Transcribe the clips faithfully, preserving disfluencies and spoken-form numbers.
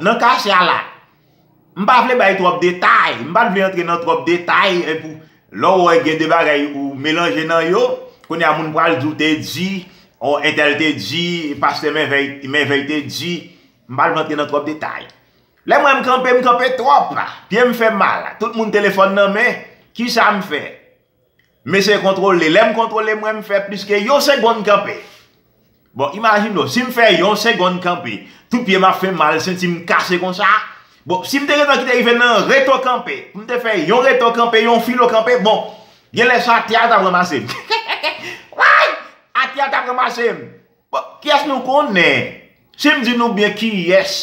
Nan ka sa la, m pa vle bay twòp detay, m pa t vle antre nan twòp detay, e pou lè w wè gen de bagay ou melanje nan yo, kounye a moun pral di w te di, o entèl te di, pastè Mèvèy, Mèvèy te di, m pa t vle antre nan twòp detay. Lè m wè m kanpe, m kanpe twòp, pye m fè mal, tout moun telefòn nan men, kisa m fè? M eseye kontwole, lè m kontwole m wè m fè plis ke yon segonn kanpe. Bon, imajine w, si m fè yon segonn kanpe, tout pye m ap fè mal, senti m kase konsa. Bon, si m te gentan kite rive nan reto kanpe, pou m te fè yon reto kanpe, yon filo kanpe, bon, genlè sa atè a t ap ranmase m. Way! Atè a t ap ranmase m. Bon, kiyès nou konnen? Si m di nou byen kiyès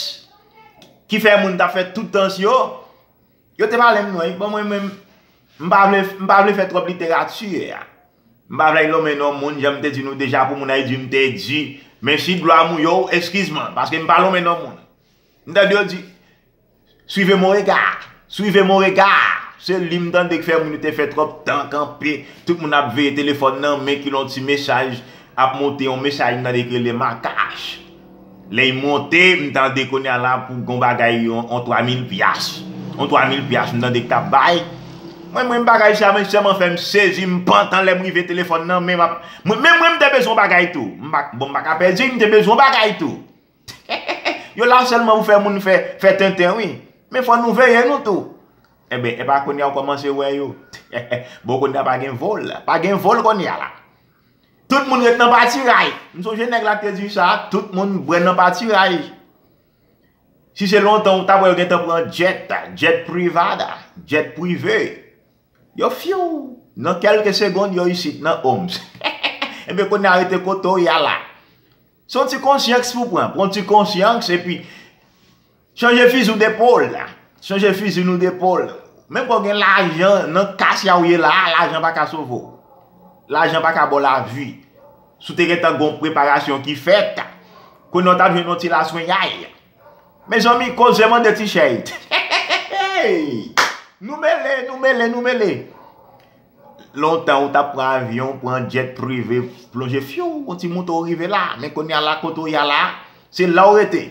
ki fè moun t ap fè tout tan yo, yo te pale m non, wi. Bon, mwen menm, m pa vle, m pa vle fè twòp literati a. M pa vle lonmen non moun, jan m te di nou deja pou moun ay di m te di. Men si dlo a mouye w, eskiz mwen, paske m pa lonmen non moun. M tande yo di, suivez mon regard, suivez mon regard. Se li m tande k fè moun yo te fè twòp tan kanpe. Tout moun ap veye telefòn nan men, ki lon ti mesaj ap monte, yon mesaj m tande k rele makach. Lè y monte, m tande kounye a la pou gon bagay yon, yon twa mil pyas. Yon twa mil pyas m tande k t ap bay. Mwen, mwen, bagay sa men sèlman fè m sezi, m pantan lè m rive telefòn nan men m ap, mwen, men mwen m te bezwen bagay tou. M pa, bon, m pa ka pèdi, m te bezwen bagay tou. Yo la sèlman pou fè moun fè, fè tenten, wi. Men fò nou veye nou tou. Enben, e pa kounye a w kòmanse wè yo. Bon, kounye a pa gen vòl. Pa gen vòl kounye a la. Tout moun ret nan patiray. M sonje nèg la k te di sa, tout moun bwè nan patiray. Si se lontan, ou ta wè yo gentan pran jet, jet privada, jet prive. Yo fyou, nan kèlke segonn, yo isit, nan Homs. Enben, kounye a rete kote w ye a la. Se yon ti konsyans pou pran. Pran yon ti konsyans, epi chanje fizi w depòl. Chanje fizi nou depòl. Menm kò gen lajan nan kas ya w ye la, lajan pa ka sove w. Lajan pa ka ba w lavi. Si w te gentan gon preparasyon ki fèt, kounye a w t ap jwenn yon ti laswenyay. Mezanmi, koze mande ti chèy. Nou mele, nou mele, nou mele. Lontan ou t ap pran avyon, pran jet prive, plonje fyou, yon ti moto w rive la. Men kounye a la, kote w ye a la, se la w rete.